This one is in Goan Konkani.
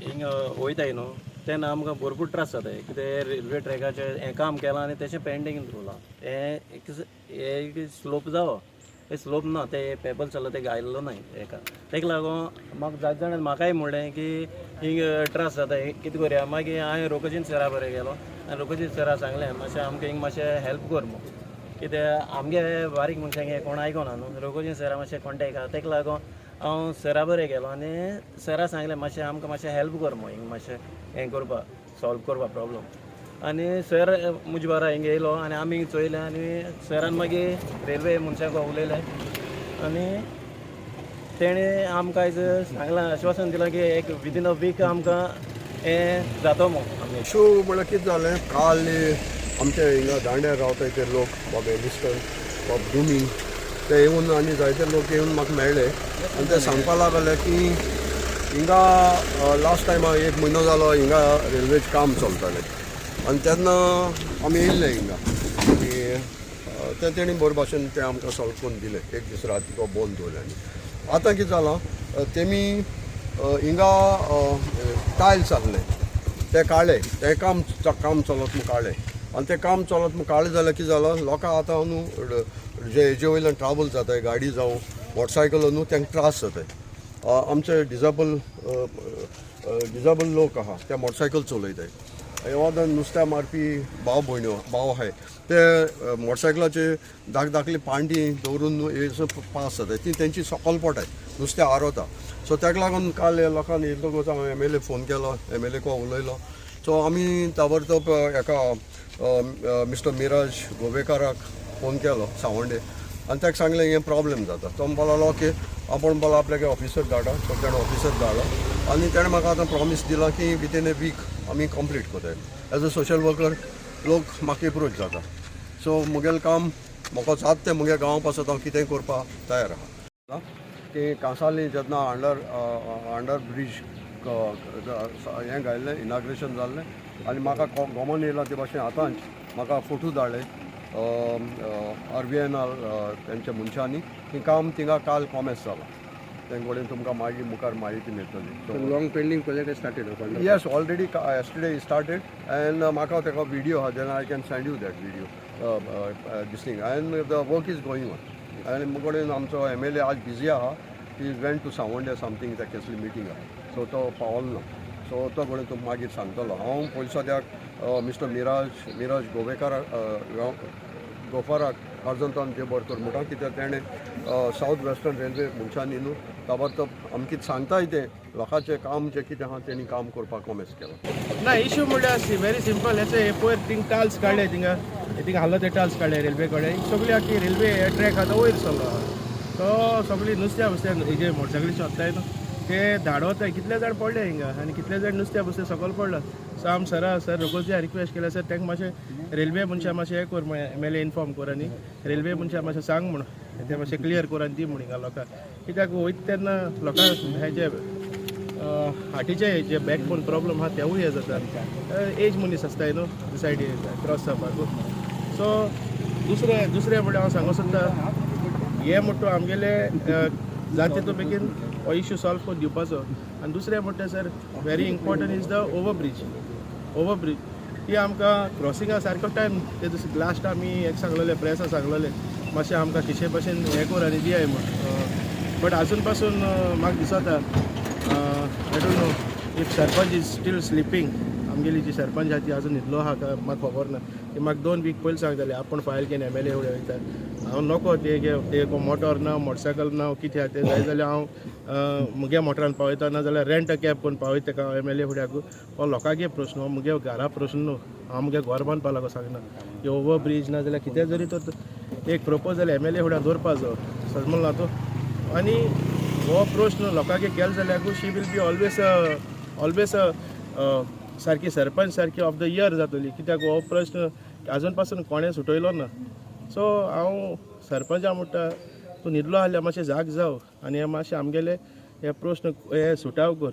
हिंगा वयताय न्हू, तेन्ना आमकां भरपूर त्रास जाताय. कितें, रेल्वे ट्रॅकाचें हें काम केलां आनी तेशें पेंडींग दवरलां. हें एक एक स्लोप जावो, हे स्लोप ना, ते पेबल चल्ला, ते घायल्लो ना हेका. तेका लागून म्हाका जायते जाणांनी म्हाकाय म्हणलें की हिंग त्रास जाता, कितें करया? मागीर हांवें रोगजीन सरा बरें गेलो आनी रोगजीन सरा सांगलें, मातशें आमकां हिंग मातशें हेल्प कर म्हूण. कित्याक आमगे बारीक मनशांक हें कोण आयकोना न्हू. रोगोजीन सरा मातशें कॉन्टेक्ट आहा, तेका लागून हांव सरा बरें गेलो आनी सरा सांगलें, मातशें आमकां मातशें हेल्प कर म्हूण, हिंग मातशें हें करपा, सॉल्व करपा प्रॉब्लम. आनी सर मुजे बारा हिंग येयलो आनी आमी चोयलें आनी सरान मागीर रेल्वे मनशाक उलयलें आनी तेणें आमकां आयज सांगलां, आश्वासन दिलां की एक विदीन अ वीक आमकां हें जातो म्हूण आमगे. इशू म्हळ्यार कितें जालें, काल आमचे हिंगा दांड्यार रावताय ते लोक, बाब एलिस्टन, बाब डुमींग, ते येवन आनी जायते लोक येवन म्हाका मेळ्ळे आनी ते सांगपा लागले की हिंगा लास्ट टायम एक म्हयनो जालो हिंगा रेल्वेचें काम चलतालें आनी तेन्ना आमी येयल्ले हिंगा की ते तेणी बरे भाशेन तें आमकां सॉल्व करून दिलें. एक दीस राती बंद दवरलें. आनी आतां कितें जालां, तेमी हिंगा टायल्स आहले ते काडले, ते काम काम चलत म्हूण काडले. आनी तें काम चलत म्हूण काडलें जाल्यार कितें जालां, लोकांक आतां न्हू जे हेजे वयल्यान ट्रावल जाताय, गाडी जावं मोटरसायकल न्हू, तांकां त्रास जाताय. आमचे डिजेबल डिजेबल लोक आहा, ते मोटरसायकल चलयताय. एवादन नुस्त्या मारपी भाव भयण्यो भाव आहाय, ते मोटरसायकलाचे धाक धाकली पांडी दवरून न्हू हे पास जाताय, ती तेंची सकल पडटाय, नुस्तें आरवता. सो ताका लागून काल ह्या लोकांनी येतकूच हांवें एमएलए फोन केलो, एमएलए को उलयलो. सो आमी ताबडतोब एका मिस्टर मिराज गोवेकाराक फोन केलो सावंडे आनी ताका सांगलें, हें प्रॉब्लेम जाता. तो म्हणपाक लागलो, ओके, आपूण म्हणपाक आपल्याक ऑफिसर धाडा. सो तेणें ऑफिसर धाडलो आनी तेणें म्हाका आतां प्रॉमीस दिलां की विदीन ए वीक आमी कंप्लीट करताय. एज अ सोशल वर्कर लोक म्हाका एप्रोच जाता, सो मुगेलें काम म्हाका जाता तें मुगे गांवा पासत हांव कितेंय करपाक तयार आहा. की कांसावली जेन्ना अंडर अंडर ब्रीज हें घायल्लें, इनाग्रेशन जाल्लें आनी म्हाका गॉमन येयला ते भाशेन आतांच म्हाका फोटो धाडले आरबीएनआर तेंच्या मनशांनी की काम थिंगा काल कॉमेस जालां. तेंचे कडेन तुमकां मागीर मुखार म्हायती मेळटली. So Long pending project has started. Yes, already yesterday started and म्हाका तेका विडियो आहा, then I can send you that video, this thing, and the work is going on. आनी मुगे कडेन आमचो एमएलए आज बिजी आहा. He went to Sawarde something, त्या कसली मिटींग आहा, सो तो पावलो ना. सो तो कडेन तुमकां मागीर सांगतलो. हांव पयलीं सद्याक मिस्टर मिराज गोवेकार गोफाराक अर्जंतान जे बरें कर म्हणटा, कित्याक तेणें सावथ वेस्टर्न रेल्वे मनशांनी न्हू ताबडतोब आमकां सांगताय तें लोकांचें काम जें कितें आहा, तेणी काम करपाक कॉमेस केलां. ना, इशू म्हणल्यार व्हेरी सिंपल. हेचे पयर थिंग टाल्स काडले, थिंगा थिंगा हालो ते टाल्स काडले रेल्वे कडेन. सगळी आखी रेल्वे ट्रॅक आतां वयर सरलो आहा. सो सगळी नुस्त्या बुस्त्या हेजे मोटरसायकली सोदताय न्हू, ते धाडवताय. कितले जाण पडले हिंगा आनी कितले जाण नुस्त्या बुस्त्या सकयल पडला. सो आम सरा सर रोगोजी रिक्वेस्ट केल्या, सर, तांकां मातशें रेल्वे मनशां मातशें हें कर म्हळें, एमएलए इन्फॉर्म कर आनी रेल्वे मनशां मातशें सांग म्हूण, ते मातशें क्लियर कर आनी दी म्हूण हिंगा लोकांक. कित्याक वयता तेन्ना लोकांक हेजे हाटीचे जे बॅकबोन प्रॉब्लम आहा, तेवूय हे जाता. एज मनीस आसताय न्हू सायडी क्रॉस जावपाक. सो दुसरें दुसरें म्हणल्यार हांव सांगूंक सोदता, हे म्हणटा आमगेले जाता तितू बेगीन हो इशू सॉल्व करून दिवपाचो. आनी दुसरें म्हणटा sir, very important is the over bridge. Over bridge ती आमकां क्रॉसिंगा सारको टायम ते दुसरे लास्ट आमी एक सांगलेले, प्रेसा सांगलेले, मातशें आमकां किशे भाशेन हें कर आनी दियाय म्हूण. बट आजून पासून म्हाका दिसता, I don't know if sarpanch is still sleeping. आमगेली जी सरपंच आहा ती अजून न्हिदलो आहा काय म्हाका खबर ना. ती म्हाका 2 वीक पयलीं सांगताली, आपूण फायल घेवन एमएलए फुडें वयता. हांव नको ते घे, ते मोटोर ना, मोटरसायकल ना, कितें आहा तें जाय जाल्यार हांव मुगे मोटरान पावयता, ना जाल्यार रेंट अ कॅब करून पावयता तेका एमएलए फुड्याक. हो लोकांगे प्रश्न, हो मुगे घरा प्रश्न न्हू. हांव मुगे घर बांदपा लागो सांगना. ही ओवर ब्रीज ना जाल्यार कितें जरी तर एक प्रपोजल एमएलए फुड्यान दवरपाचो, समजलो ना तूं? आनी हो प्रश्न लोकांक केलो जाल्यार she will be always always सारकी सरपंच सारकी ऑफ the year जातली, कित्याक हो प्रश्न अजून पासून कोणें सुटयलो ना. सो हांव सरपंचा म्हणटा, तूं न्हिदलो जाल्यार मातशें जाग जाव आनी हे मातशें आमगेले हे प्रश्न हे सुटाव कर.